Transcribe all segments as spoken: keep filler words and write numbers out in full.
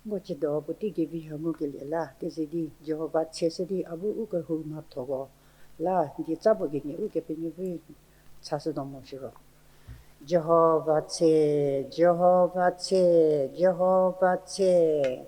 Nko tsiedo puotei kevi ha ngukelie la keze di Jihova tse se di a bu u kehou mhathoko la die tsa puo kenie Ukepenuopfü chashütuo mo shiro. Jihova tse, Jihova tse, Jihova tse.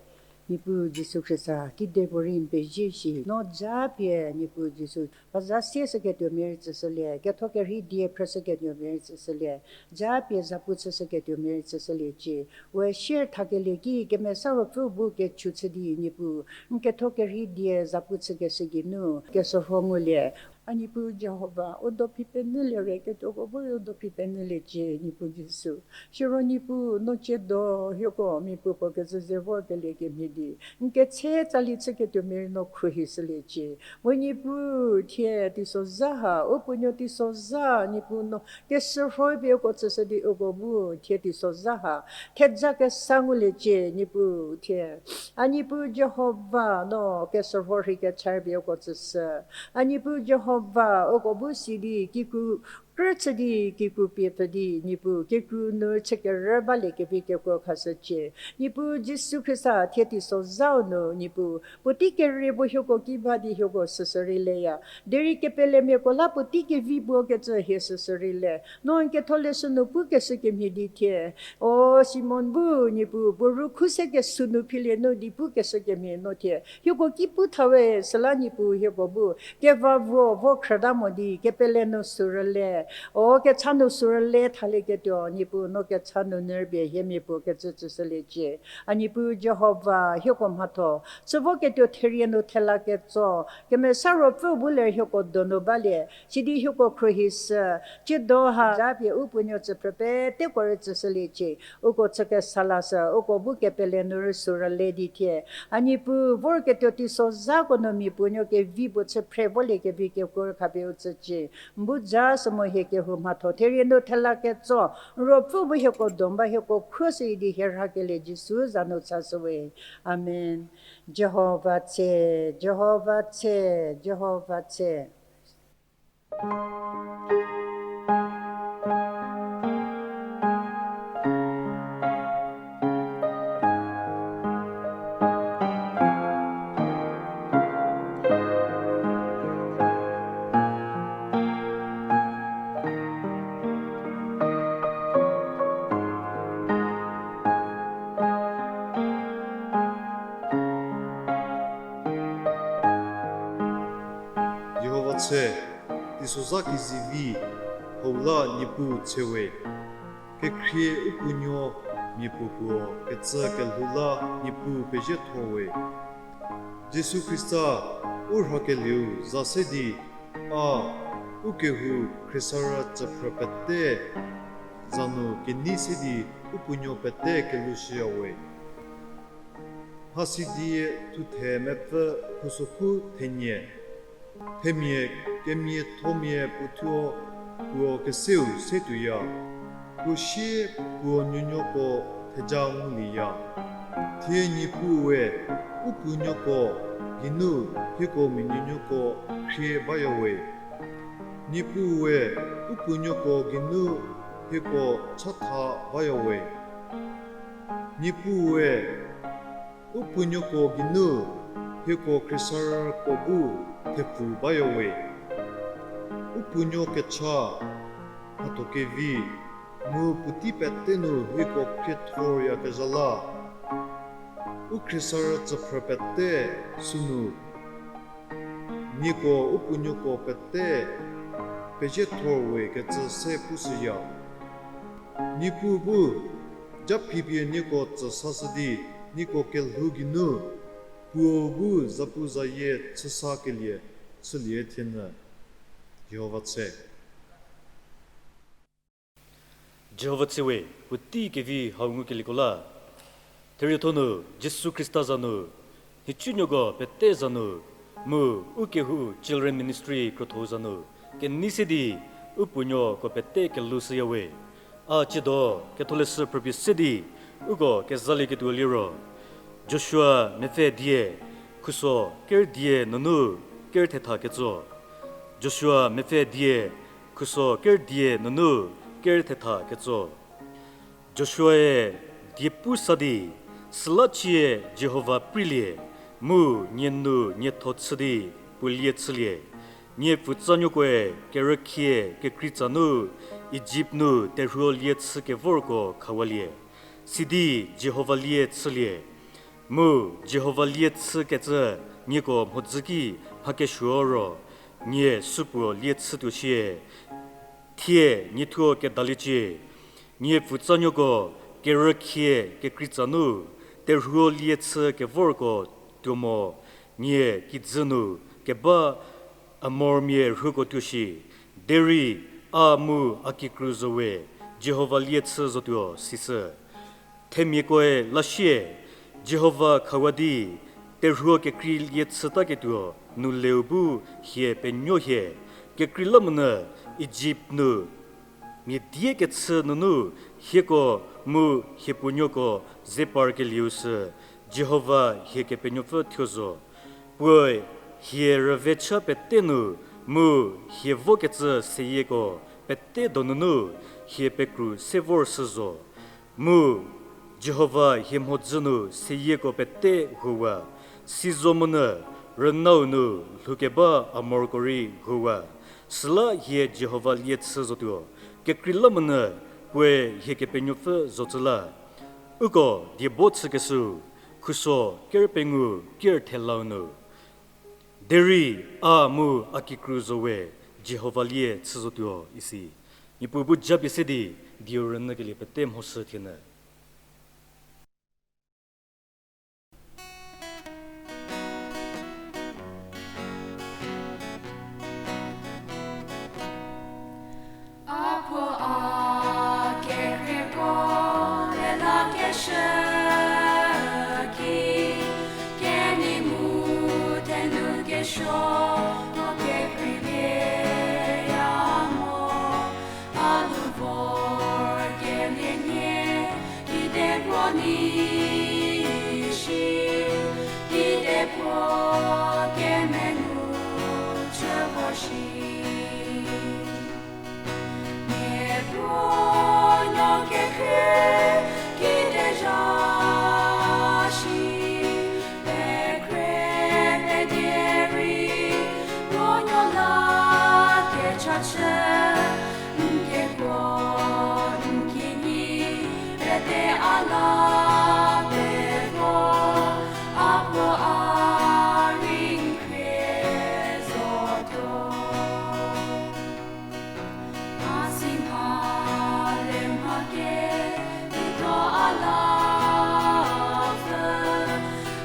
Niepuu Jisu Khrista, kedipuorei n pezie shi, no japie Niepuu Jisu, va za sie shüketuomia rei tsüshülie, ketho kerhei die phrüshüketuomia rei tsüshülie, japie zapu chüshüketuomia rei tsüshüliecie. We sier thakelie ki Kemesa Ruopfü bu kechu chü di Niepuu, n ketho kerhei die zapu chükeshü geinu keshürho ngulie. A Niepuu Jihova, u dophi penyülie re, ketuoko bu rei u dophi penyüliecie, Niepuu Jisu. Siro Niepuu, no tsiedo hieko miapuo puo kecü ze vorkelie kemhie di n ketse tsali chüketuomia rei no khruohishüliecie. Mu Niepuu, thie teisozha ha, u puonuo teisozha, Niepuu no keshürho pie uko tsüshü di uko bu thie teisozha ha theja kesa nguliecie, Niepuu thie. A Niepuu Jihova, no keshürho rhei kecha pie uko tsüshü. A Niepuu Jihova, uko bu si di kikru krü chü di, kikru pie pfü di, Niepuu kikru nu chü kerü balie kevi kekuo khashücie. Niepuu Jisu Khrista, thie teisozhau nu, Niepuu puotei kerie bu hieko ki ba di hieko süsü rei leya. Derei kepelemiako la puotei kevi puo kecü hie süsü rei le. No n ketholeshü nu pukeshü kemhie di thie, o Simon bu, Niepuu puo rükhu se kesü nu philie nu di pukeshü kemhie no thie hieko ki pu tha we, süla Niepuu hieko bu keva vo, vo khrüta mo di kepele nu sü rüle, o kecha nu sü rüle thalieketuo, Niepuu no kecha nu nü rübei hie miapuo kecü tsüshüliecie. A Niepuu Jihova, hieko mhatho chü voketuo therie nu thela ketso, Kemesa Ruopfü bu ler hieko donu balie, sidi hieko khruohishü. Tsiedo ha japie u puonuo tsüphrü peteko rei tsüshüliecie. Uko chü kesa lashü, uko bu kepele nu rei sü rüle di thie, a Niepuu vorketuo teisozhako nu mia puonuo kevi puo chü phre volie kevi kekuo rei khapie u tsücie. N bu ja sü mo hie kehou mhatho therie nu thela ketso, n Ruopfü bu hieko do ba hieko khruoshü di hie rhakelie Jisu za nu chashü we. Amen. Jihova tse, Jihova tse, Jihova tse. Jihova tse, teisozha kezivi, hau la Niepuu tse we. Kekhrie u puonuo mia puo puo kecü kelhou la Niepuu peziethor we. Jisu Khrista u rhakelieu za se di, a, u kehou khriesarü tsüphrü pete za nu kenei se di u puonuo pete kelhou shüya we. Mhasidie thuthe mepfü khusokhu thenie, themia kemiathomia puothuo puo keseu se tuoya, puo sie puo nuonuoko theja ngulieya. Thie Niepuue u puonuoko geinu hieko mia nuonuoko khrie baya we. Niepuue u puonuoko geinu hieko chatha baya we. Niepuue u puonuoko geinu hieko khriesarüko bu thepfu baya we. U puonuo kecha, mhatho kevi, mu puotei pete nu hieko khriethoryakezha la u khriesarü tsüphrü pete sünu nieko u puonuoko pete peziethor we kecü se pushüya. Niepuu bu japhipie nieko tsüsashü di nieko kelhou geinu puo bu zapuzayie chüsakelie chülie thienyü. Jihova tse. Jihova tse we, puotei kevi hau ngukelieko la. Therietho nu Jisu Khrista za nu, nhicunuoko pete za nu, mu u kehou Children Ministry krotho za nu kenei se di u puonuoko pete kelhou shüya we. A tsiedo ketholeshü phrüpie se di uko kezalieketuo liro, Joshua mepfü dia, khuso ker dia nunu ker thetha ketso. Joshua mepfü dia, khuso ker dia nunu ker thetha ketso. Joshuae diepu sa di Süla cie Jihova preilie, mu nie nu nietho chü di puo lie chülie. Nie pfutsanuokoe kerükhie kekreitsa nu Ijipt nu terhuo lie chü kevorko khawalie. Sidi Jihova lie chülie. Mu Jihova lie chükecü nieko mhodzü ki mha kesuo ro, nie supuo lie chütuo shie. Thie nie thuo kedaliecie. Nie pfutsanuoko kerükhie kekreitsa nu terhuo lie chü kevorko tuo mo, nie kijü nu keba Amormia rhuko tuo shi, derei a mu a kikru zo we Jihova lie chü zotuo sishü. Themiakoe la sie, Jihova khawa di terhuo kekrei lie chütaketuo nu leu bu hie penuo hie, kekreilamonyü Ijipt nu mia die kechü nunu hieko mu hie puonuoko ze parkelieu sü Jihova hie Kepenuopfü thuo zo. Puoe hie rüvecha pete nu mu hie vokecü seyieko pete donunu hie pekru se vor shü zo. Mu Jihova hie mhodzü nu seyieko pete huowa, sizomonyü rünau nu lhoukeba Amorko rei huowa. Süla hie Jihova lie chü zotuo, kekreilamonyü puoe hie Kepenuopfü zocü la. Uko diebo chükeshü, khuso ker pengou ker thelau nu. Derei a mu a kikru zo we Jihova lie chü zotuo isi. Niepuu bu japie se di, dieu rünyükelie pete mhoshü thienyü. A puo a kekhreko lelakeshü ki, kenei mu thenu kesuo mo kekreilie ya mo, a lu vor kelie nie, kide puo ni shi, kide puo kemengu chü vor shi. Mia puo nuo kekhrie kide zha shi, pekhre pedie rei puo nuo la kecha chü, n kekuo n kinyi pete a la pevo, a puo a rei n khrie zotuo. A si mha le mha ke, tito a la pfü,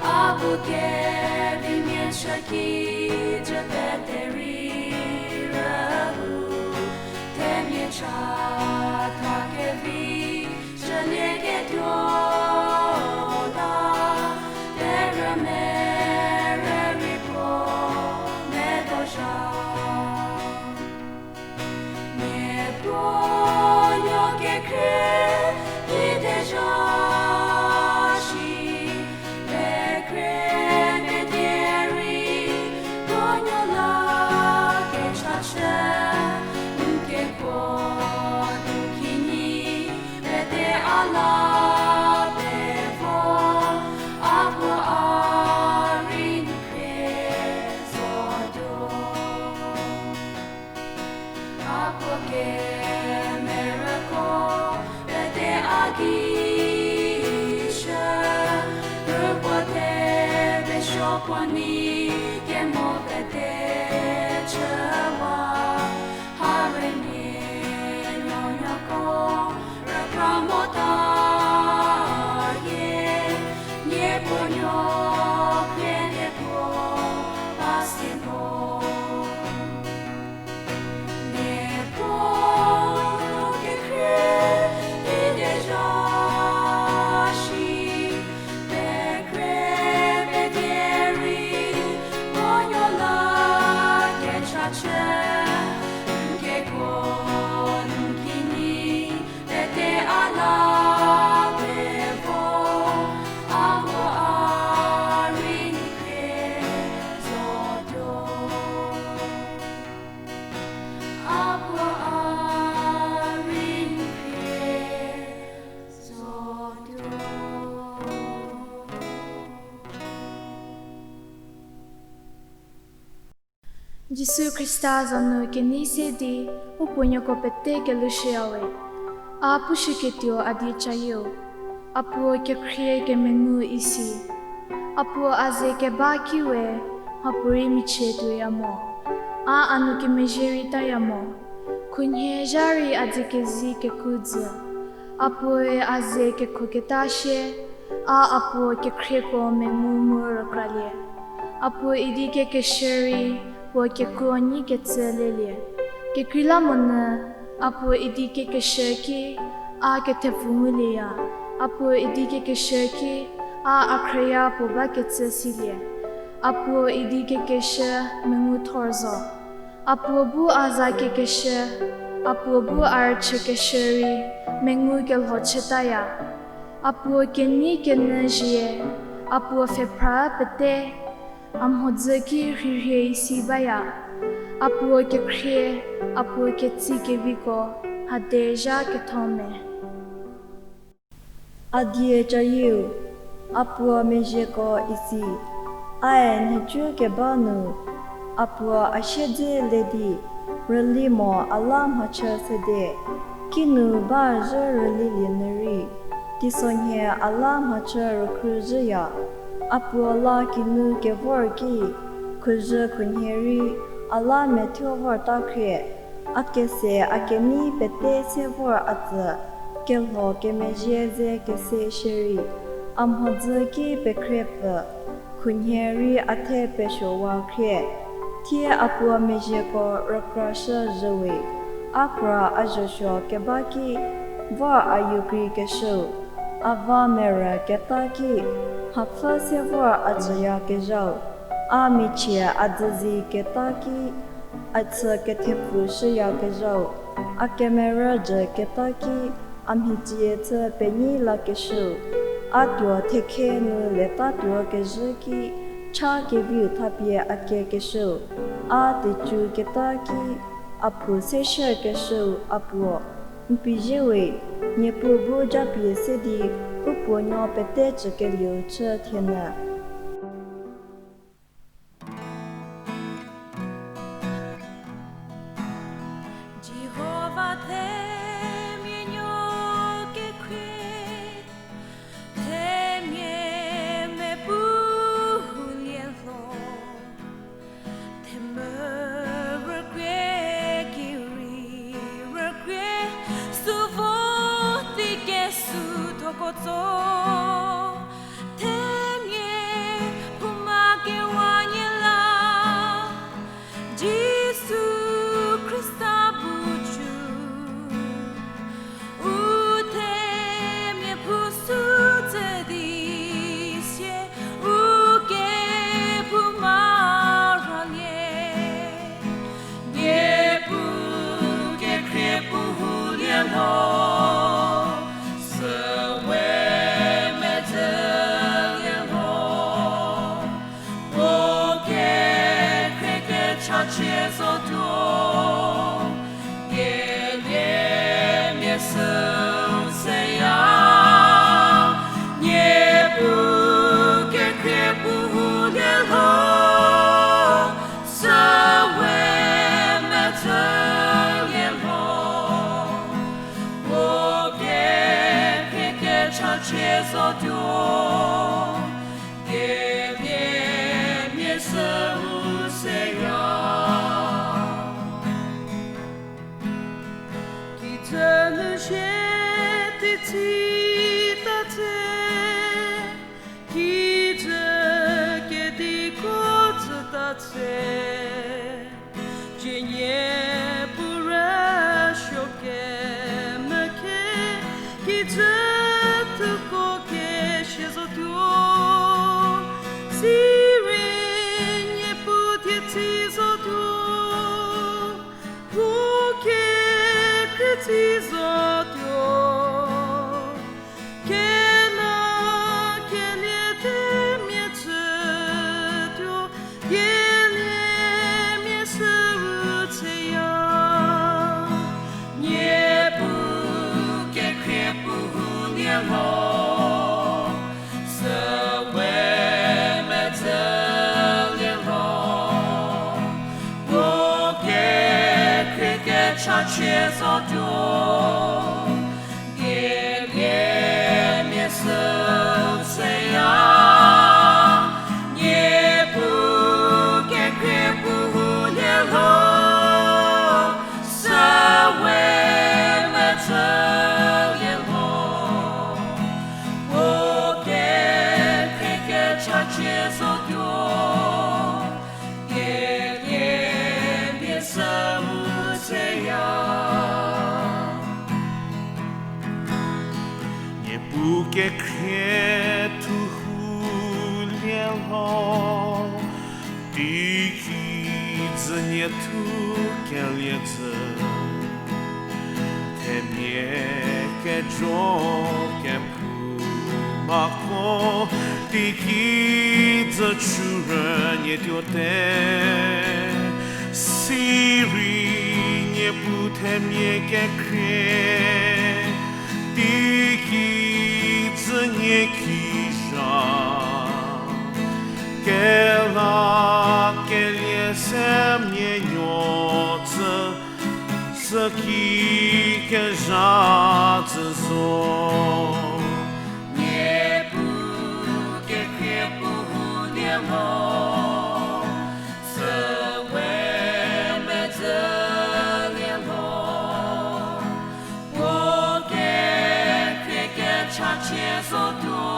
a bu kevimia chü ki, cü pete rei rüu, themia cha tha kevi, chülieketuo ta, terhü merü rei puo medo zha. Mia puo nuo kekhrie kide zha shi, pekhre pedie rei puo nuo la kecha chü, n kekuo n kinyi pete a la pevo, a puo a rei n khrie zotuo. A puo kemerüko pete a gei shü, rüpuo te pesuo puo ni kemo pete chüwa, ha rünie nuonuoko rükra mota hie, nie puo nuo khrie nie puo ba si mo. Mia puo nuo kekhrie kide zha shi, pekhre pedie rei puo nuo la kecha chü, n kekuo n kinyi pete a la pevo, a puo a rei n khrie zotuo. A puo a rei n khrie zotuo. Jisu Khrista za nu kenei se di, u puonuoko pete kelushüyawe. A pushüketuo a die cayieu, a puo kekhrie kemengu isi. A puo a ze keba ki we, mhapuorei michie tuoya mo. A a nou kemezhie rei taya mo. Khunhie zha rei a dze kezi keku dzü. A puoe a ze kekhoketa sie, a a puo kekhrieko mengu mu rükralie. A puo idi kekeshü rei puo kekuo nyi kecü lelie. Kekreilamonyü, a puo idi kekeshü ki a kethepfu ngulieya. A puo idi kekeshü ki a a khrüya puo bakecü silie. A puo idi kekeshü mengu thor zo. A puo bu a za kekeshü, a puo bu a rüchükeshü rei mengu kelho chütaya. A puo kenei kenyü zhie, a puo pfhephra pete, a mhodzü ki rhirhie isi baya. A puo kekhrie, a puo ketsi keviko, hadezha ketho me. A die cayieu, a puo mezhieko isi. Ae nhicu keba nu, a puo a siedze le di, rüli mo a la mhachü sede. Kinu ba zhü rülilie nyü rei, teisonhie a la mhachü rükhrüzhüya. A puo la kinu kevor ki, khuzhü khunhie rei a la methuo vorta khrie. A kese a kenei pete se vor a tsü, kelho kemezhie ze kese shierei, a mhodzü ki pekhrie pfü, khunhie rei a the pesuowa khrie. Thie a puo mezhieko rükrashü zhüwe, a kra a zhosuo keba ki, vor a yukrei keshüu, a va merü keta ki, mhapfü se vor a tsüyakezhau, a michie a dzüzi keta ki, a chü kethepfu shüyakezhau, a kemerü jü keta ki, a mhitsie chü penyi lakeshüu, a tuo thekhe nu leta tuo kezhü ki, cha keviu thapie a kekeshüu, a tecu keta ki, a phu se shükeshüu a puo, n pizhiewe, Niepuu bu japie se di, u puonuo pete cükelieu chü thienyü. Jihova themia nuo kekhrie, themia mepu hu lie lho. Themia rükrie ki rei rükrie, süu vo di kesuo thoko tso. Themia phouma kewa nie la, Jisu Khrista bu cu. U themia phu sü tsü di sie, u kephouma ralie. Niepuu kekhrie pu hu lie lho, süu we medzülie lho. Puo kekhrie kecha chie zotuo, dieliemia süu seya. Niepuu kekhrie pu hu lie lho, süu we medzülie lho. Puo kekhrie kecha chie zotuo, dieliemia süu seya. Kijü nu sie teicie ta tse, kijü kediko tsüta tse, cie Niepuu rüsuo kemekhe, kijü thuko kesie zotuo, sirei Niepuu thie tsi zotuo, puo kekhrie tsi zotuo, kena kelie themia chütuo, dieliemia süu Chachie zotuo, keliemia sü seya, Niepuu kekhrie puo hulie lho, sü we medzülie lho, puo kekhrie kechachie zotuo, keliemia sü mu seya. Niepuu kekhrie thuhu lie lho, teiki dzü nie thu kelie dzü, themia kejo kephoumako, teiki dzü churü nie tuote, sirei Niepuu themia kekhrie, teiki dzü nie ki zha, kelakelie se mia nuo tsü, süki kezha tsü zo. Niepuu kekhrie puo hulie lho, sü we medzülie lho, puo kekhrie kechachie zotuo,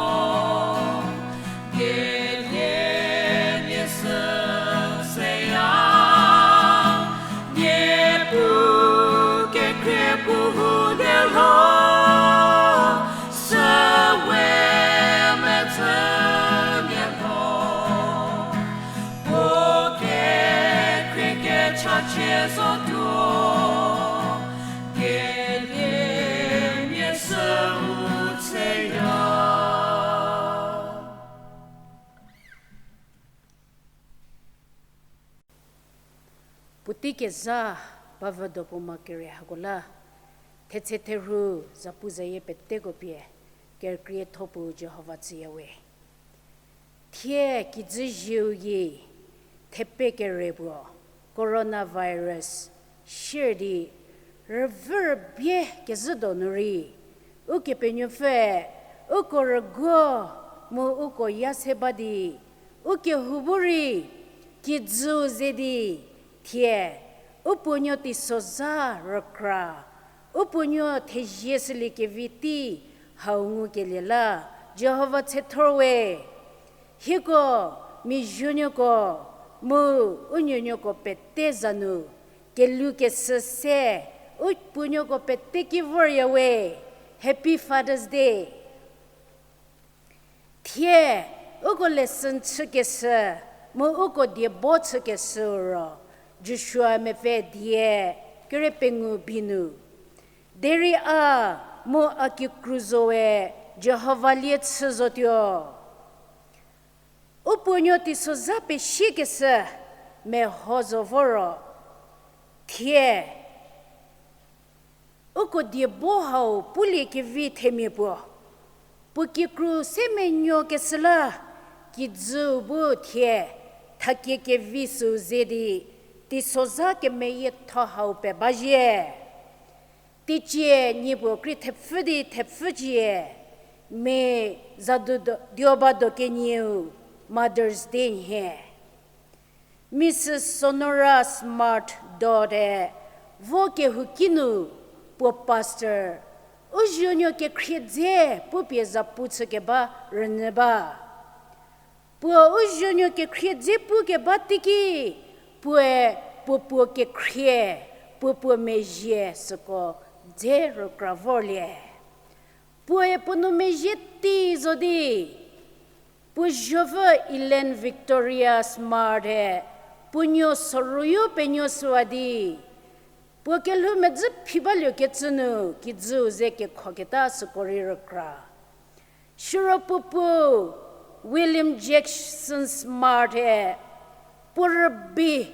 keliemia sü seya. Niepuu kekhrie puo hulie lho, sü we medzülie lho, puo kekhrie kechachie zotuo, keliemia sü mu seya. Puotei kezha bavüdo puo ma kere hako la, thetse therhu zapuzayie peteko pie, kerükrietho puo Jihova tsüyawe. Thie kijü zieu gei thepe kere puo coronavirus sier di rüvü rübie kezhü donu rei, Ukepenuopfüe uko rüguo mu uko ya se ba di, u kehou bu rei kijüu ze di, thie u puonuo teisozha rükra, u puonuo thezie shüliekevi tei hau ngukelie la Jihova tsethor we. Hieko, miazuonuoko mu u nuonuoko pete za nu kelhou keshü se u puonuoko pete ki vorya we. Happy Father's Day. Thie uko lesson chükeshü mu uko diebo chükeshü ro, Joshua mepfü die kere pengou bi nu. Derei a mu a kikru zowe Jihova lie chü zotuo. U puonuo teisozha pesiekeshü meho zo vo ro, thie uko diebo hau puliekevi themia puo, puo kikru se menuokeshü la, kijüu bu thie thakie kevi süu ze di teisozha kemeyietho hau pe ba zhie. Teicie nie puo krie thepfü di thepfü cie, mi zadu do-, dioba do kenieu Mother's Day nhie. Missus Sonora Smart Dodd-e vo kehouki nu puo pastor u zuonuo kekhrie dze pupie zapu chükeba rünyü ba. Puo u zuonuo kekhrie dze pukeba teiki, puoe puo puo kekhrie, puo puo mezhie süko dze rükra vorlie. Puoe puo nu mezhie tei zo di, puo zuopfü Ellen Victoria Smart-e puo nuo soruyo penuo süwa di, puo kelhou medzü phi baluokecü nu kijüu ze kekhoketa süko rei rükra. Siro puo puo William Jackson Smart-e puo rübei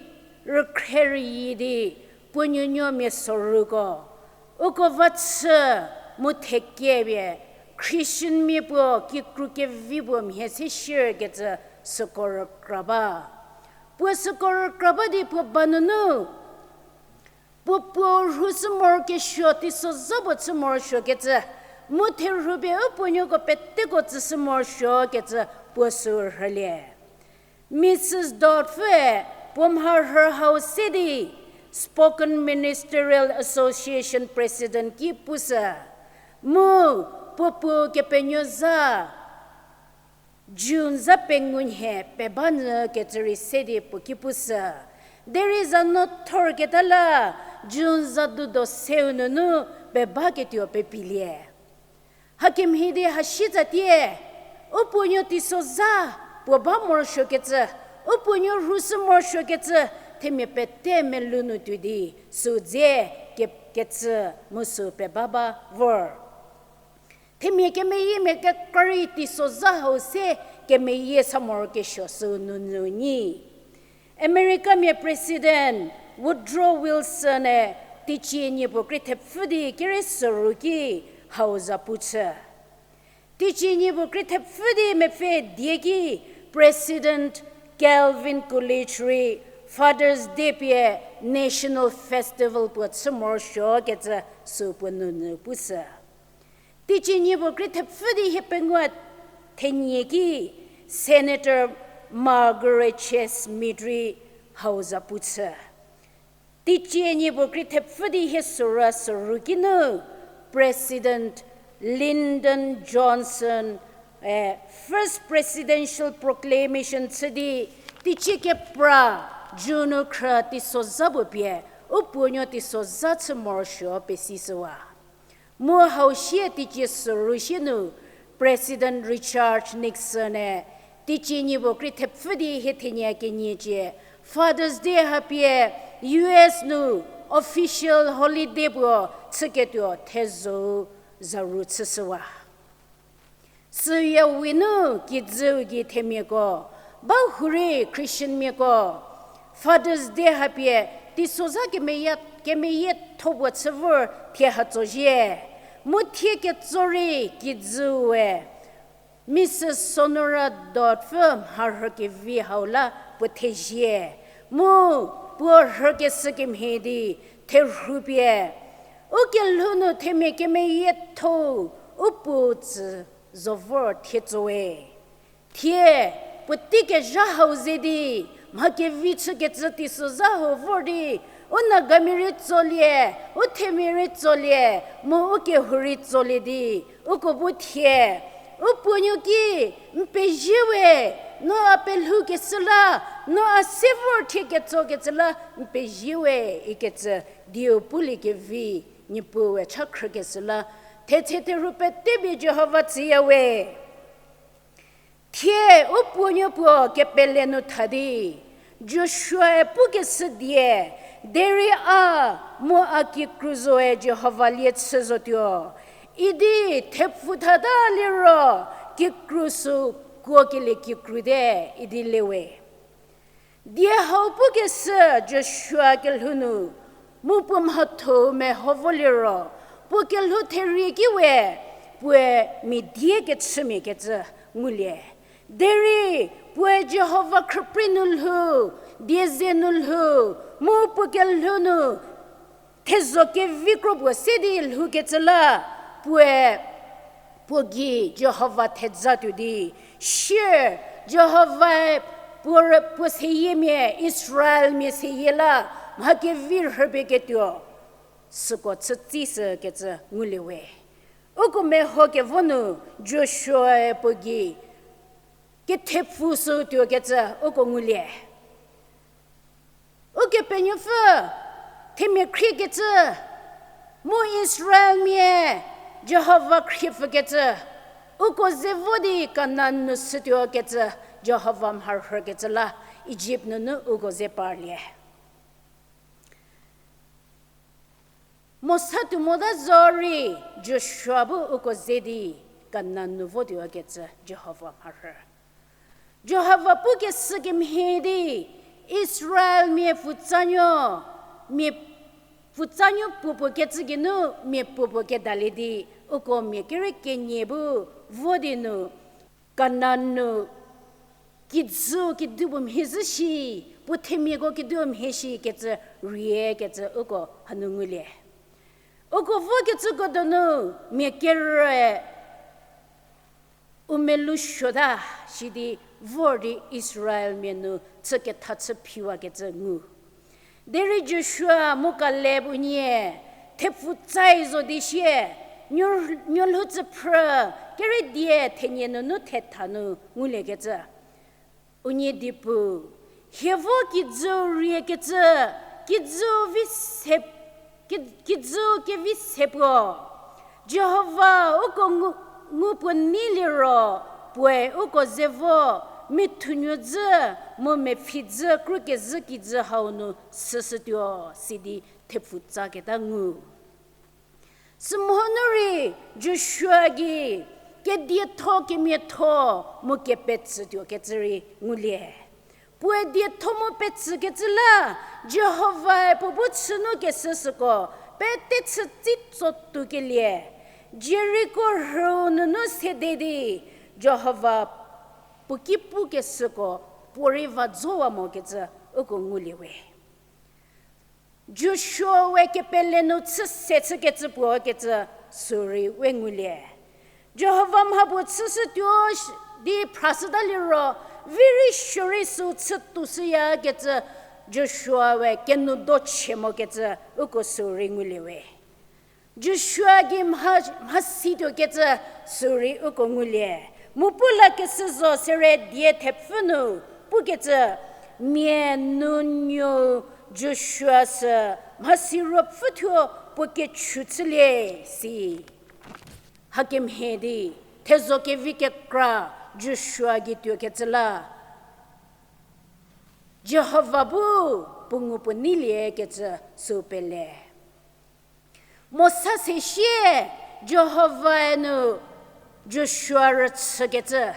rükhrie rüyi di puo nuonuo mia soruko, uko va chü mu thekie pie Christianmia puo kikru kevi puo mhie se shierkecü süko rükra ba. Puo süko rükra ba di puo ba nunu Puo puo rhushü morokesuo, teisozha puo chü morosuokecü, mu therhupie u puonuoko peteko tsüshü morosuokecü puo sü rhülie. Mrs Dodd-e puo mharhü hau se di Spokane Ministerial Association President ki pushü, mu puo puo kepenuo zha June zha pengou nhie peba nyü kecü rei se di puo ki pushü. Derei za no thorketa la June za dudo seu nunu pebaketuo pepilie. Hakemhie di ha shitsatie, u puonuo teisozha puo ba morosuokecü, u puonuo rhushü morosuokecü, themia pete melou nu tuo di sü dze ke- kecü mu sü peba ba vor. Themia kemeyiemia kekra rei teisozha hau se kemeyie sa morokesuo sü nunu nyi. Americamia President Woodrow Wilson-e teicie nie puo krie thepfü di kere soru ki hau za pu chü. Teicie nie puo krie thepfü di mepfü die ki President Calvin Coolidge rei Father's Day pie national festival puo chü morosuokecü sü puo nunu pushü. Teicie nie puo krie thepfü di hiepengou thenie ki Senator Margaret Chase Mead rei hau za pu chü. Teicie nie puo krie thepfü di hie soru soru ki nu President Lyndon Johnson, eh, first presidential proclamation chü di teicie kepra June khrü teisozha puo pie u puonuo teisozha chü morosuo pesishüwa. Mu hau sie teicie soru sie nu President Richard Nixon-e teicie nie puo krie thepfü di hie thenie keniecie Father's Day hapie U S nu official holiday puo chüketuo thezho-u zaru chüshüwa. Süya we nu kijüu gei themiako, bahurei Christianmiako Father's Day hapie teisozha kemeyie, kemeyietho puo chü vor thie hatso zhie. Mu thie ketso rei kijüue Mrs Sonora Dodd-pfü mharhü kevi hau la puo thezie. Mu puo rhükeshü kemhie di therhupie u kelhou nu themia kemeyietho-u u puo tsü zo vor thie tsowe. Thie puotei kezha hau ze di mha kevi chükecü teisozha hau vor di u Nagamia rei tsolie, u themia rei tsolie, mu u kehou rei tsolie di uko bu thie u puonuo ki n pezie we, no a pelhoukeshü la, no a se vor thie ketsokecü la n pezie we ikecü dieu pulie kevi Niepuue cha khrükeshü la thetse therhu pete pie Jihova tsüya we. Thie u puonuo puo kepele nu tha di Joshuae pukeshü die, derei a mu a kikru zoe Jihova lie chü zotuo idi thepfu thata liro kikru sü kuokelie kikru te idi le we. Die hau pukeshü Joshua kelhou nu mu puo mhatho-u meho vo liro, puo kelhou therie ki we puoe mia die kechümia kecü ngulie. Derei puoe Jihova khrüprei nu lhou, die ze nu lhou, mu puo kelhou nu thezho kevi kro puo se di lhoukecü la puoe puo gei Jihova thejatuo di, sie Jihovae puo, puo seyiemia, Israelmia seyie la mha kevi rhüpieketuo süko chütsishükecü ngulie we. Uko mehokevo nu Joshuae puo gei kethepfu sü tuokecü uko ngulie. Ukepenuopfü themia khriekecü, mu Israelmia Jihova khriepfükecü, uko ze vo di Kanan nu shütuokecü Jihova mharhükecü la Ijipt nunu uko ze parlie. Mosa tuo mota zorei Joshua bu uko ze di Kanan nu votuokecü Jihova mharhü. Jihova pukeshü kemhie di Israelmia pfutsanuo, mia pfutsanuo puopuo kecü geinu mia puopuo kedalie di uko mia kere kenie bu vo di nu Kanan nu kijü kedipuo mhie zhü shi, puo themiako kediu mhie shikecü riekecü uko hanu ngulie. Uko vokecüko donu mia kerüe u melusuota sidi vor di Israelmia nu chü ketha chü phiwakecü ngu. Derei Joshua mu Kaleb unie thepfu tsai zo di sie, nuolhou tsüphrü kere die thenie nunu thetha nu nguliekecü. Unie di pu, hie vo kijüu riekecü, kijüu vi se, ki-, kijüu kevi se puo. Jihova uko ngu, ngu puo neiliro, puoe uko ze vo, mithunuodzü, mu mepfhidzü, krukezhü kijü hau nu süshütuo, sidi thepfu tsaketa ngu. Sümhonu rei Joshua gei kedietho kemiatho mu kepetsütuokecü rei ngulie. Puoe dietho mu petsükecü la, Jihovae puo bu chünu keshü süko pete chü tsitso tuokelie, Jeriko rhüu nunu sede di Jihova puo ki pukeshüko puorei va zowa mokecü uko ngulie we. Joshua we kepele nu chü se chükecü puo kecü sürei we ngulie. Jihova mha puo chüshütuo di phrashüta liro, vi rei suo rei süu chütuo shüyakecü Joshua we kenou do chie mokecü uko sürei ngulie we. Joshua gei mha, mhasituokecü sürei uko ngulie. Mu pu lakeshü zo sere die thepfü nu pukecü, mia nuonuo Joshua sü mhasi ruopfü thuo puo kechü chülie si. Hakemhie di, thezho kevi kekra Joshua gei tuokecü la, Jihova bu puo ngu puo neiliekecü sü pele. Mosa se sie Jihovae nu Joshua rüchükecü,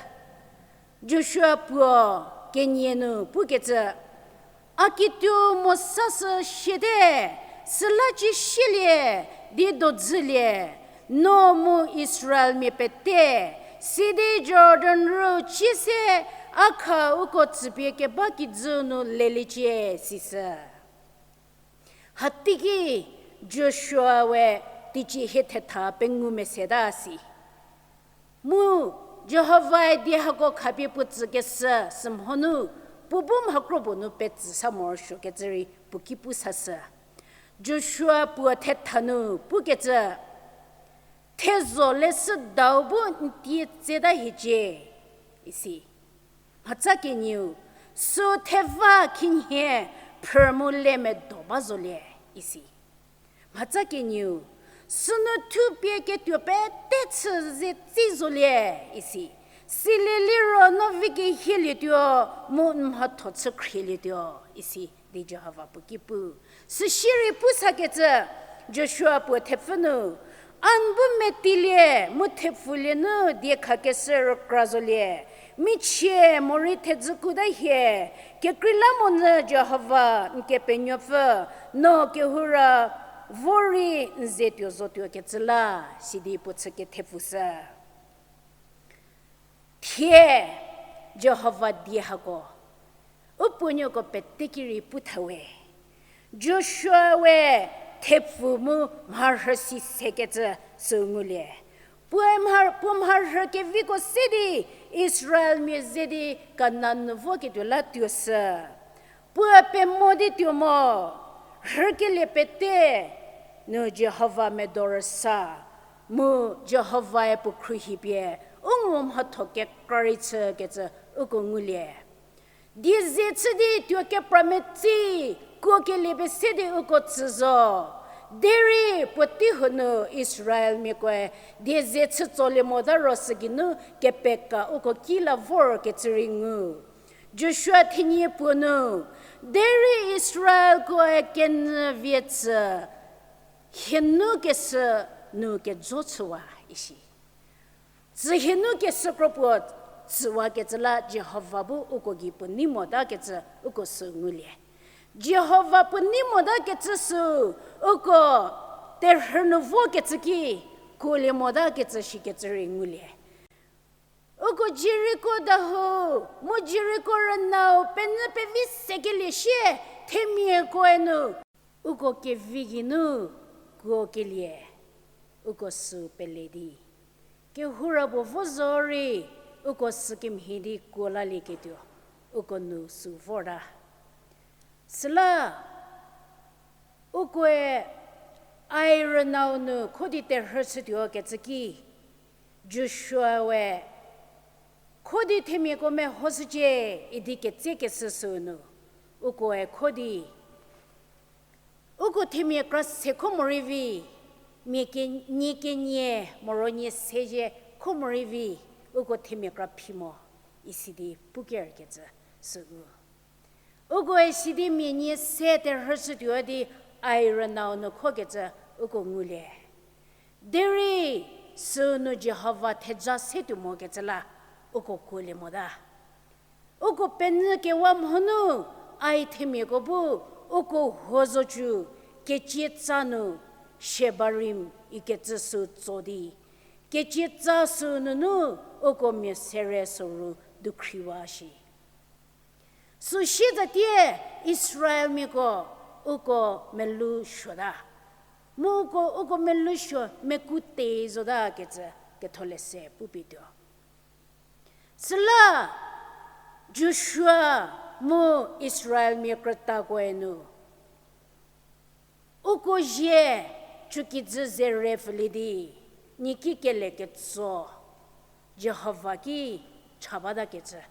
Joshua puo kenie nu pukecü, a kituo Mosa sü siate, süla cie sielie di dodzülie, no mu Israelmia pete, sidi Jordan rüu cie se a kha uko tsüpie keba kijü nu leliecie, sisü. Hateiki Joshua we teicie hie thetha pengou meseta si. Mu Jihovae die hako khapie puo tsükeshü sümhonu, puo bu mhakro puo nu petsü sa morosuokecü rei puo ki pu sashü. Joshua puo thetha nu pukecü, thezho leshüdau bu n tie tseta hiecie, isi. Mhatsa kenieu, sü theva khinhie phrü mu le medo ba zolie, isi. Mhatsa kenieu, sünu thupie ketuo pete chü ze tsi zolie, isi. Silie liro no vi kehielietuo, mu n mhatho chü khrielietuo, isi di Jihova puo ki pu. Süsie rei pu sakecü, Joshua puo thepfü nu, a n bu metilie mu thepfulie nu diekhakeshü rükra zolie, michie morei thedzükuta hie, kekreilamonyü Jihova n Kepenuopfü, no kehoura vo rei n ze tuo zotuokecü la, sidi puo chü kethepfushü. Thie, Jihova die hako, u puonuoko pete ki rei pu thawe. Joshua we thepfu mu mharhü si sekecü sü ngulie. Puoe mha, puo mharhü keviko se di Israelmia ze di Kanan nu voketuo la tuoshü. Puoe pemo di tuo mo, rhükelie pete nu Jihova medo rüsa, mu Jihovae puo khruohi pie u ngu mhatho kekra rei chükecü uko ngulie. Die ze chü di tuo kepra metsi kuokelie pie se di uko tsü zo. Derei puotei huo nu Israelmiakoe die ze chü tsolie mota ro sügeinu kepeka uko ki la vorkecü rei ngu. Joshua thenie puo nu, derei Israelkoe kenyü vie tsü hienu keshü nu kejo chüwa isi. Tsü hienu keshü kro puo tsüwakecü la Jihova bu uko gei puo nei motakecü uko sü ngulie. Jihova puo nei motakecü sü uko terhü nu vokecü ki kuolie motakecü shikecü rei ngulie. Uko Jeriko dahou, mu Jeriko rünau penyü pevi sekelie sie, themiakoe nu uko kevi geinu kuokelie, uko sü pele di, kehoura puo vo zorei, uko sükemhie di kuo lalieketuo, uko nu sü vorta. Süla, ukoe Ai rünau nu kho di terhü chütuo kecü ki, Joshua-e kho di themiako mehoshücie idi ketsekeshü süu nu, ukoe kho di, uko themia kra se kho morei vi, mia kenie kenie moro nie seyie kho morei vi, uko themia kra phi mo, isi di pukerkecü süu. Ukoe sidi mia nie se terhü chütuo di Ai rünau nu khokecü uko ngulie. Derei süu nu Jihova theja se tuo mokecü la uko kuolie mota. Uko penyü kewa mhonu Ai themiako bu uko huo zocü kecie tsa nu Shebarim ikecü süu tso di, kecie tsa süu nunu uko mia sere soru dukhriwa shi. Süu siezatie Israelmiako uko melou suota. Mu uko, uko melou suo meku te zotakecü ketholeshü pupie tuo. Süla Joshua mu Israelmia krütakoe nu uko zie chükijü ze re pfülie di, niaki kele ketso Jihova ki cha batakecü,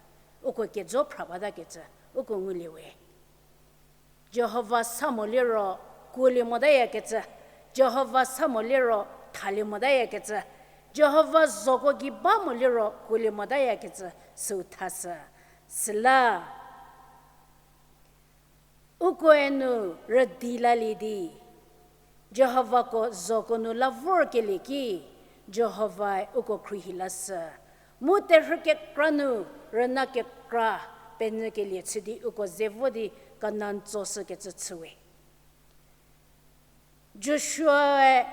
uko kejo phra batakecü uko ngulie we. Jihova sa mo liro kuolie motayakecü, Jihova sa mo liro thalie motayakecü, Jihova zhoko gei ba mo liro kuolie motayakecü süu thashü. Süla ukoe nu rüdi lalie di, Jihovako zhoko nu la vorkelie ki, Jihovae uko khruohi lashü. Mu terhü kekra nu rüna kekra penyükelie chü di uko ze vo di Kanan tsoshükecü chüwe. Joshuae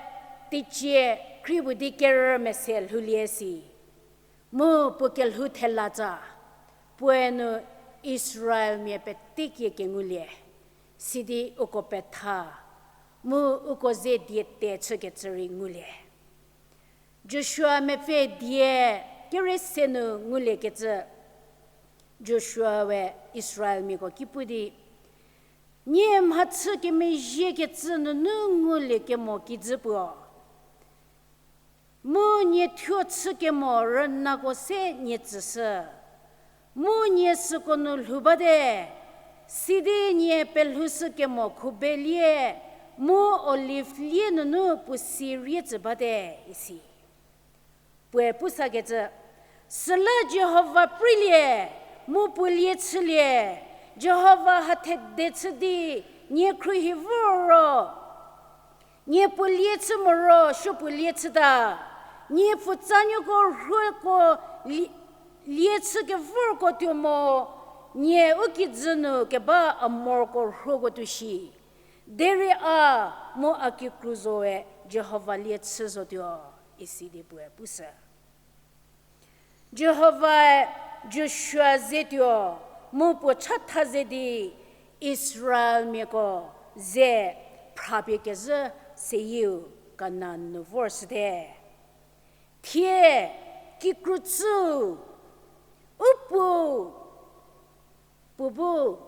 teicie krie puo di kerü mese lhoulie si. Mu puo kelhou thelatsa, puoe nu Israelmia petekie kengulie, sidi uko petha, mu uko ze die te chükecü rei ngulie. Joshua mepfü die kerü se nu nguliekecü, Joshuae Israelmiako ki pu di, nie mhachü kemezhiekecü nunu ngulie kemo kijü puo, mu nie thuo chü kemo rünako se nie tsüshü, mu nie süko nu lhou bate, sidi nie pelhoushü kemo khubelie mu olive lie nunu puo si rie tsü bate, isi. Puoe pusakecü, süla Jihova preilie, mu puo lie chülie, Jihova hathede chü di, nie khruohi vor ro, nie puo lie chü moro supuo lie chüta, nie pfutsanuoko rhuoko lie, lie chü kevorko tuo mo, nie u kijü nu keba Amorko rhuoko tuo shi. Derei a mu a kikru zoe Jihova lie chü zotuo, isi di puoe pushü. Jihovae Joshua ze tuo, mu puo chatha ze di Israelmiako ze phrapie kezhü seyieu Kanan nu vorshüte. Thie kikru tsüu, u puo, puo bu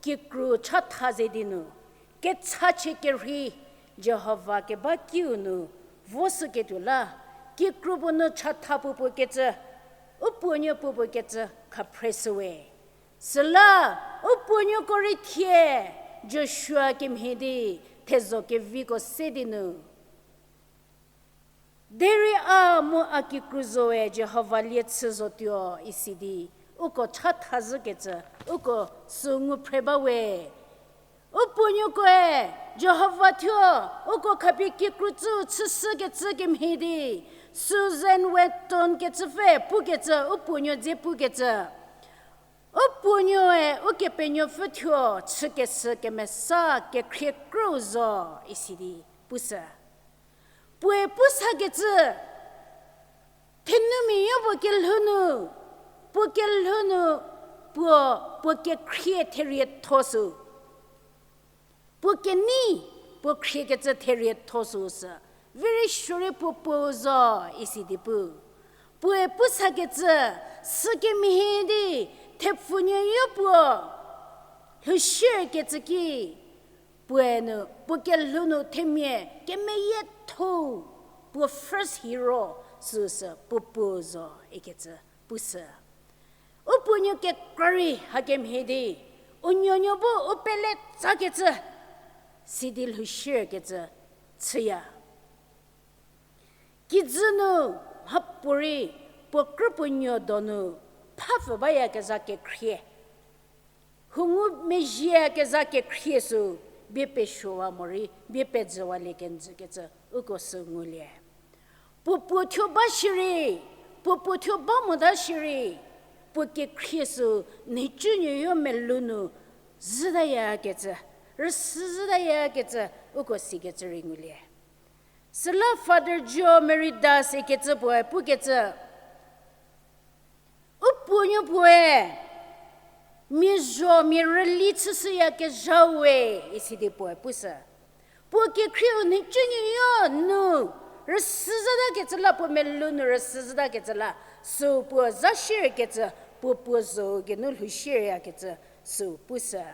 kikru chatha ze di nu, kechachie kerhei Jihova keba kiu nu voshüketuo la, kikru puo nu chatha puopuo kecü, u puonuo puopuo kecü khaphre shüwe. Süla, u puonuoko rei thie, Joshua kemhie di, thezho keviko se di nu. Derei a mu a kikru zoe Jihova lie chü zotuo isi di, uko chatha zhükecü, uko sü ngu phre bawe. U puonuokoe, Jihova thuo, uko khapie kikru tsüu chüshükecü kemhie di, Susan Wetton kecüpfü pukecü, u puonuo dze pukecü. U puonuoe Ukepenuopfü thuo chükeshü kemesa kekhrie krüu zo isi di pushü. Puoe pusakecü, Thenumia puo kelhou nu, puo kelhou nu, puo, puo kekhrie therietho sü, puo kenei, puo khriekecü therietho sü sü, very sure puo puo zo isi di pu. Puoe pu sakecü, sükemhie di, thepfunuoyo puo lhoushierkecü ki, puoe nu, puo kelhou nu themia kemeyietho, puo first hero, süsü puo puo zo ikecü pushü. U puonuo kekra rei hakemhie di, u nuonuo bu u peletsakecü, sidi lhoushierkecü chüya. Kijü nu mhapuorei puo krü puo nuo donu phapfü bayakezha kekhrie, hungu mezhieyakezha kekhrie sü bie pesuowa morei bie pejüwalie kenjükecü uko sü ngulie. Puo puo thuo ba shierei, puo puo thuo ba mota shierei, puo kekhrie sü nhicumia melou nu zhütayakecü, rüsü zhütayakecü uko sikecü rei ngulie. Süla Father Joe Meridas ikecü puoe pukecü, u puonuo puoe mia zho mia rüli chüshüyakezha we, isi di puoe pushü. Puo kekhrieu nhicumia nu rüsü zhütakecü la, puo melou nu rüsü zhütakecü la, sü puo zha shierkecü, puo puo zo geinu lhoushieryakecü sü pushü.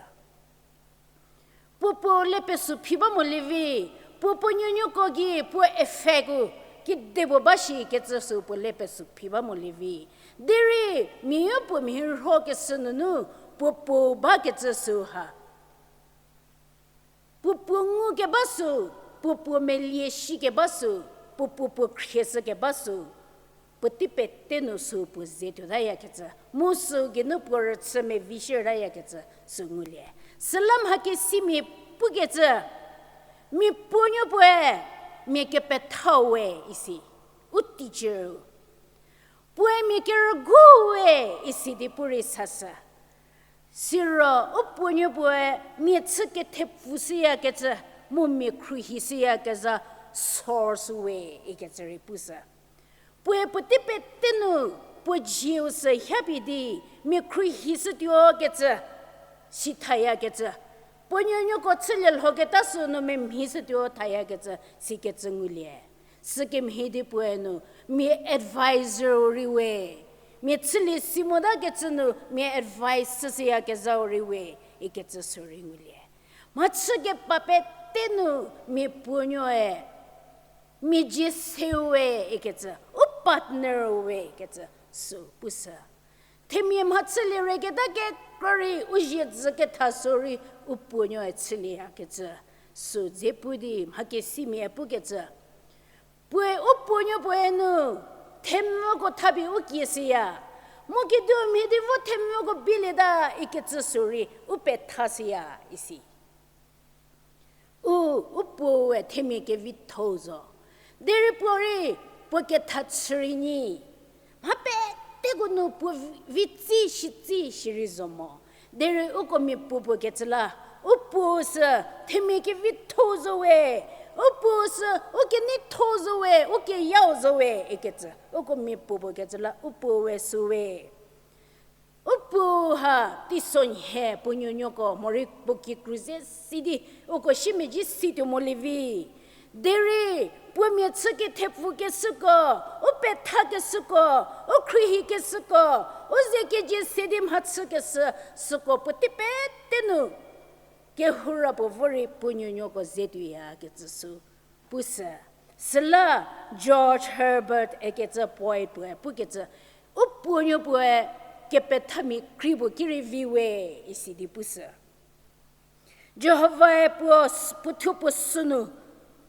Puo puo le pesü phi ba molie vi, puo puo nuonuoko gei puo effectko kedipuo ba shikecü sü puo le pesü phi ba molie vi. Derei mia puo mhie rhokeshü nunu puo puo bakecü sü ha, puo puo ngukeba sü, puo puo melie shikeba sü, puo puo puo khrieshükeba sü, puotei pete nu sü puo ze tuotayakecü, mu sü geinu puo rüchü mevi shiertayakecü sü ngulie. Süla mhakesimia pukecü, mia puonuo puoe mia kepethau we isi, u teacher-u, puoe mia kerügu we isi di pu rei sashü. Siro u puonuo puoe mia chü kethepfu shüyakecü, mu mia khruohi shüyakezha source we ikecü rei pushü. Puoe puotei pete nu puo zieu sü hapie di mia khruohi shütuokecü si thayakecü, puo nuonuoko chülie lhoketa sü nu memhi shütuo thayakecü sikecü ngulie. Sükemhie di puoe nu mia advisor-u rei we, mia chülie si motakecü nu mia advice chüshüyakezhau rei we ikecü sü rei ngulie. Mhachü kepa pete nu mia puonuoe mia dzie seu we ikecü, u partner we ikecü sü pushü. Themia mhachülie reketa kekra rei u zie dzü ketha sü rei u puonuoe chülieyakecü sü dze pu di mhakesimia pukecü, puoe u puonuo puoe nu themvüko thapie u kie shüya, mu kediu mhie di vo themvüko bielieta ikecü sü rei u petha shüya isi. U, u puoe themia kevitho-u zo. Derei puo rei puo ketha chü rei nyi, mha peteko nu puo vi-, vitsi shitsi shierei zo mo. Derei uko mia puo puo kecü la, u puo sü themia kevitho-u zo we, u puo sü u keneitho-u zo we, u keyau zo we ikecü uko mia puo puo kecü la u puo we sü we. U puo ha teisonhie puo nuonuoko morei puo kikru ze si di uko siemedzi situo molie vi. Derei puo mia chü kethepfukeshüko, u pethakeshüko, u khruohikeshüko, u ze kezie se di mhachükeshü, süko puotei pete nu kehoura puo vo rei puo nuonuoko ze tuoyakecü sü pushü. Süla George Herbert ikecü poet puoe pukecü, u puonuo puoe kepethamia krei puo ki rei vi we isi di pushü. Jihovae puo s-, puothuo puo sünu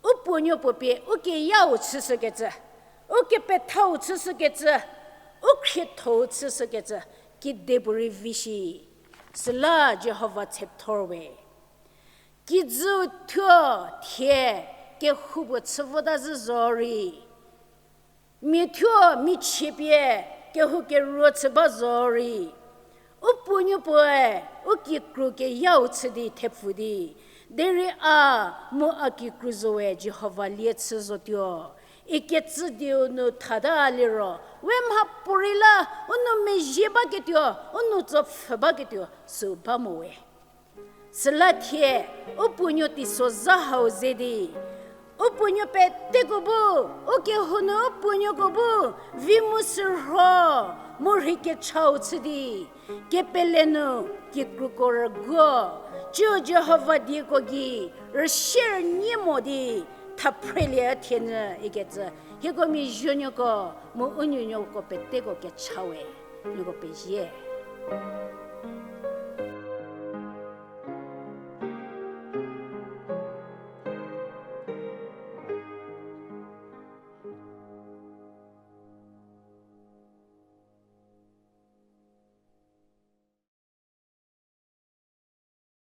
u puonuo puo pie u keyau chüshükecü, u kepethau chüshükecü, u khriethou chüshükecü, kedipuorei vi shi. Süla Jihova tsethor we. Kijüu thuo thie kehoupuo chü vota zhü zorei, mia thuo michie pie kehou keruo chü ba zorei, u puonuo puoe u kikru keyau chü di thepfu di, derei a mu a kikru zowe Jihova lie chü zotuo ikecü dieu nu thata liro, we mhapuorei la, u nou mezhie baketuo, u nou tsopfhü baketuo, süu ba mo we. Süla thie, u puonuo teisozha hau ze di, u puonuo peteko bu, u kehou nu u puonuoko bu, vi mu sürho, mu rhi kechau chü di, kepele nu, kikruko rüguo, ciu Jihova dieko gei, rüsie rünie mo di, thaphrelie thie nyü ikecü, hieko mizuonuoko, mu u nuonuoko peteko kecha we, nieko pezie.